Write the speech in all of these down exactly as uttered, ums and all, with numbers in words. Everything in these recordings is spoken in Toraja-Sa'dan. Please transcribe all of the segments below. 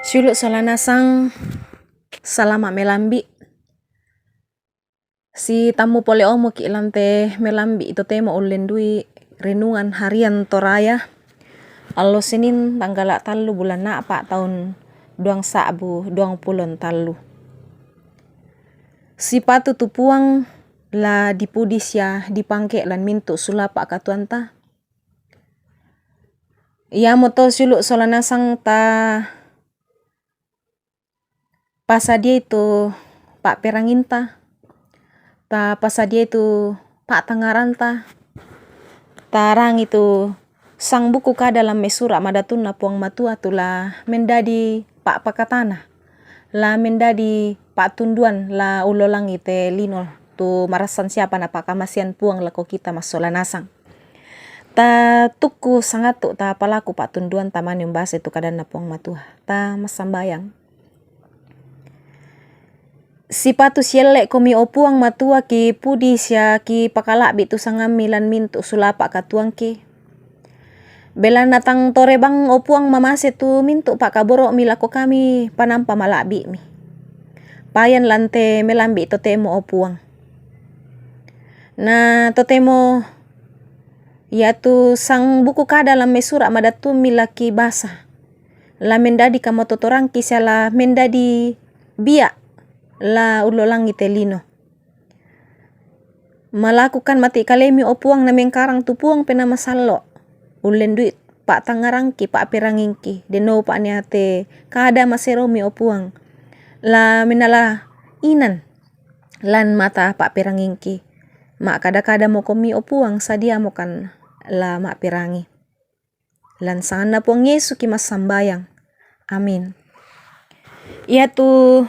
Sulu solanasang, salama' melambi'. Si tammu pole omoki' lante melambi' totemo ullendui renungan harian Toraya, allo Senin, tanggala' tallu bulan Na'pa', taun duang sa'bu duang pulo tallu. Sipatu tu Puang la dipudi sia dipangke' lan mintu' sulapa' katuoanta. Iamoto sulu' solanasang ta pasadiai tu pa'peranginta, ta pasadiai tu pa'tangaranta, ta rangi tu sangbuku kada lan me' Sura' Madatunna Puang Matua tu la mendadi pa'pakatana, la mendadi pa'tunduan la ullolangi te lino tu marassan siapa napakamasean Puang lako kita massolanasang. Ta tukku sangatu' ta palaku pa'tunduan ta mane umbasai tu kadanna Puang Matua. Ta massambayang. Sipatu sielle'komi, o Puang Matua, kipudi sia kipakala'bi' tu sangammi lan mintu' sulapa' katuoangki. Belanna tang tore bang, o Puang, mamase tu mintu' pa'kaboro'mi lako kami panampa mala'bi'mi. Payan lante melambi' totemo, o Puang. Na totemo iatu sangbuku kada lan me' Sura' Madatummi la kibasa, la mendadi kamototorangki sia la mendadi bia' la ullolangi te lino. Malakukan mati' kalemi, o Puang, na mengkarang tu Puang Penaa Masallo'. Ullendui pa'tangarangki, pa'perangingki, denno upa'nia te kada maseromi, o Puang, la menala inan lan mata pa'perangingki. Ma'kada-kadamokomi, o Puang, sadiamokan la ma'perangi. Lan sanganna Puang Yesu ki massambayang. Amin. Iatu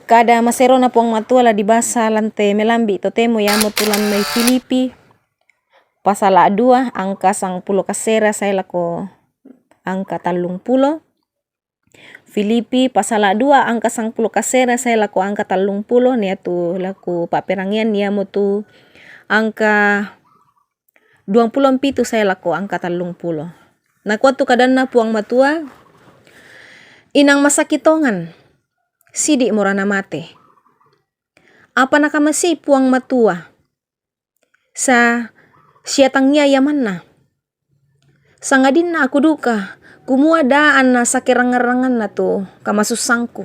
kada maserona Puang Matua la dibasa lante melambi' totemo iamotu lan mai Filipi, pasala' dua, angka sangpulo kasera sae lako angka tallungpulo. Filipi pasala' dua angka sangpulo kasera sae lako angka tallungpulo, niatu laku pa'perangian iamotu angka duangpulo mpitu sae lako angka tallungpulo. Nakua tu kadanna Puang Matua, inang masaki tongan, sidi'mora namate. Apa nakamasei Puang Matua, sa sia tangiai amanna. Sangadinna aku duka, kumua daa anna sakerangngan-rangnganna tu kamasussangku.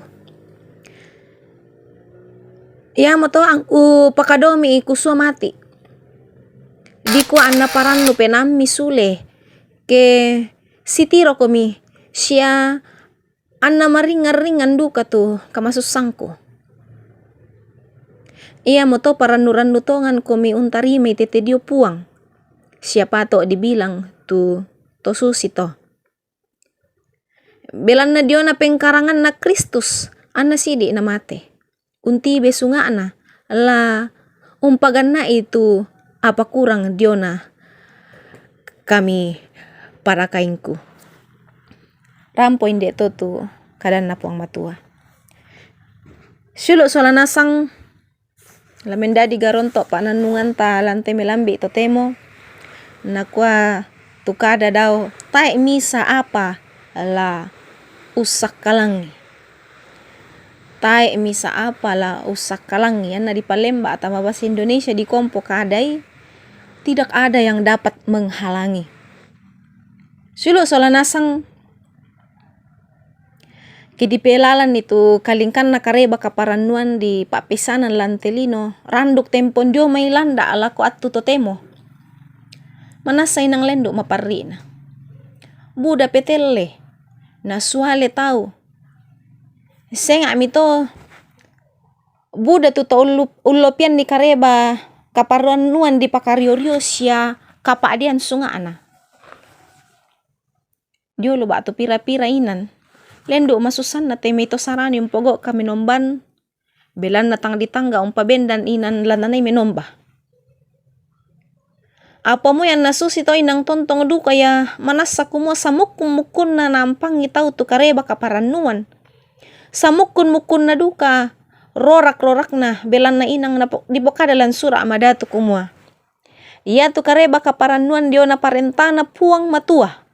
Iamoto ang upakadomi kusua mati'. Dikua anna parannu penaammi sule, ke sitirokomi sia anna maringngan-ringngan duka tu kamasussangku. Iamoto parannu-rannu tongankomi untarimai tete dio Puang, sia pato' dibilang tu to susito. Belanna diona pengkaranganna Kristus, anna sidi' namate. Untibe sunga'na, la umpaganna'i tu apa kurang diona kami parakaingku. Rampo inde to tu kadanna Puang Matua. Sulu' sola nasang la mendadi garonto' pa'nannunganta lante melambi' totemo, nakua tu kada dao, tae' misa apa la ussakkalangi. Tae' misa apa la ussakkalangi, anna di palemba' atau bahasa Indonesia di kompo kadai, tidak ada yang dapat menghalangi. Sulu' sola nasang, ke dipelalanni tu kalingkanna kareba kaparannuan di pa'pesanan lante lino, randuk tempon dio mai landa' lako attu totemo. Manassa inang lendu' maparri'na. Buda petelle, nasuale tau. Senga'mi to buda tu to ullu-, ullopianni kareba kaparannuan di pakario-rio sia kapa'dean sunga'na. Diolo ba'tu pira-pira inan, lendu' masussanna te mai to sarani umpogau' kamenomban, belanna tang ditangga umpabendan inan la nanai menomba. Apa moi anna susi to inang tontong duka ia manassa kumua samukkun-mukkunna naampangi tau tu kareba kaparannuan. Samukkun-mukkunna duka rorak-rorakna, belanna inang napo-, dipokada lan Sura' Madatu kumua, iatu kareba kaparannuan diona parentana Puang Matua.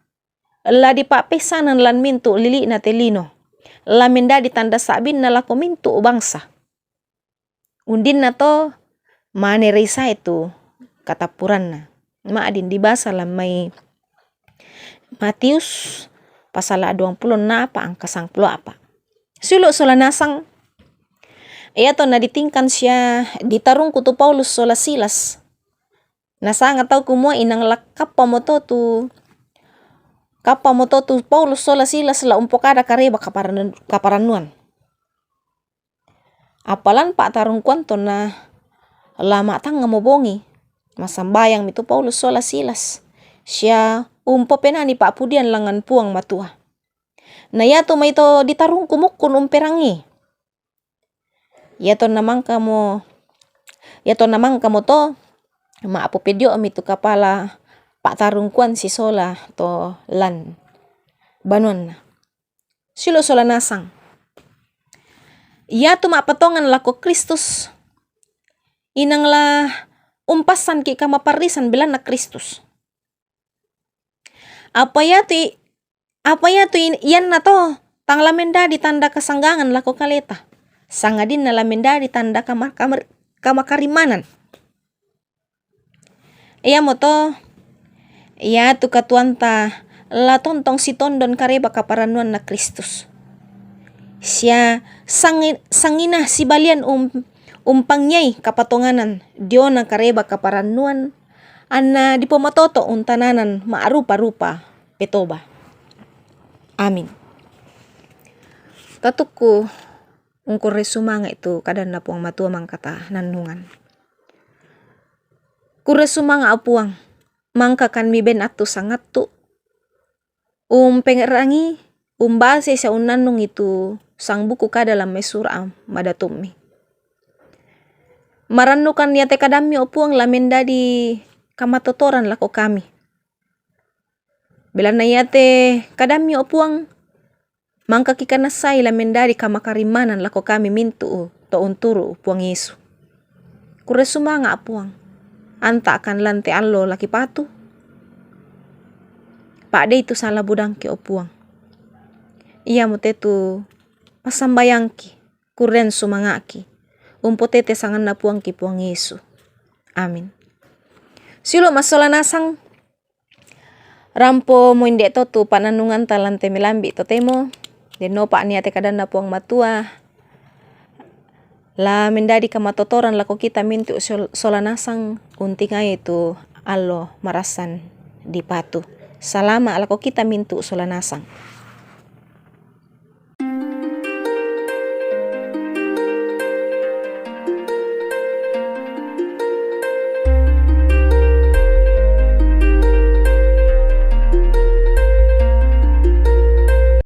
la dipa'pessanan lan mintu' lili'na te lino, la mendadi tanda sa'binna lako mintu' bangsa. Undinna to mane reisai tu katappuranna. Ma'din dibasa lan mai Matius pasala duangpulo nnapa angka sangpulo a'pa'. Siulu' sola nasang, iato na ditingkan sia ditarungku tu Paulus sola Silas. Nasanga tau kumua inang la kappamo to tu, kappamo to tu Paulus sola Silas la umpokada kareba kaparan-, kaparannuan. Apa lan pa'tarungkuan tonna la ma'tangngamo bongi, massambayangmi tu Paulus sola Silas, sia umpopenani pa'pudian langngan Puang Matua. Na iatu mai to ditarungku mukkun umperangii. Iatonna mangkamo, iatonna mangkamo to, ma'popedio'mi tu kapala pa'tarungkuan sisola to lan banuanna. Siulu' sola nasang. Iatu ma'patongan lako Kristus, inang la umpassanki' kamaparrisan belanna Kristus. Apa iatu i-, apa iatu in-, ianna to, tang la mendadi tanda kasanggangan lako kaleta, sangadinna la mendadi tanda kama-, kamar-, kamakarimmanan. Iamoto, iatu katuoanta la tontong sitondon kareba kaparannuanna Kristus. Sia sangi-, sangina sibalian um-, umpangiai kapatonganan diona kareba kaparannuan, anna dipomatoto' untananan ma'rupa-rupa petoba. Amin. Tatukku ungkurre sumanga'i tu kadanna Puang Matua mangkata nannungan. Kurre sumanga', o Puang, mangkakan miben attu sangattu, umpengerangi, umbasai sia unnannungi tu sangbuku kada lan mai sura'a madatummi. Marannukan iate kadammi, o Puang, la mendadi kamatotoran lako kami. Belanna iate kadammi, o Puang, mangkaki kanassai la mendadi kamakarimmanan lako kami mintu' to unturu' Puang Yesu. Kurre sumanga', Puang, anta'kan lan te allo la kipatu. Pa'dei tu sala budangki, o Puang. Iamote tu passambayangki, kurrean sumanga'ki, umpotete sanganna Puangki Puang Yesu. Amin. Siulu' massola nasang. Rampomo inde' to tu pa'nannunganta lan te melambi' totemo, dennopa niate kadanna Puang Matua, la mendadi kamatotoran lako kita mintu' sol-, sola nasang untingai tu allo marassan dipatu. Salama' lako kita mintu' sola nasang.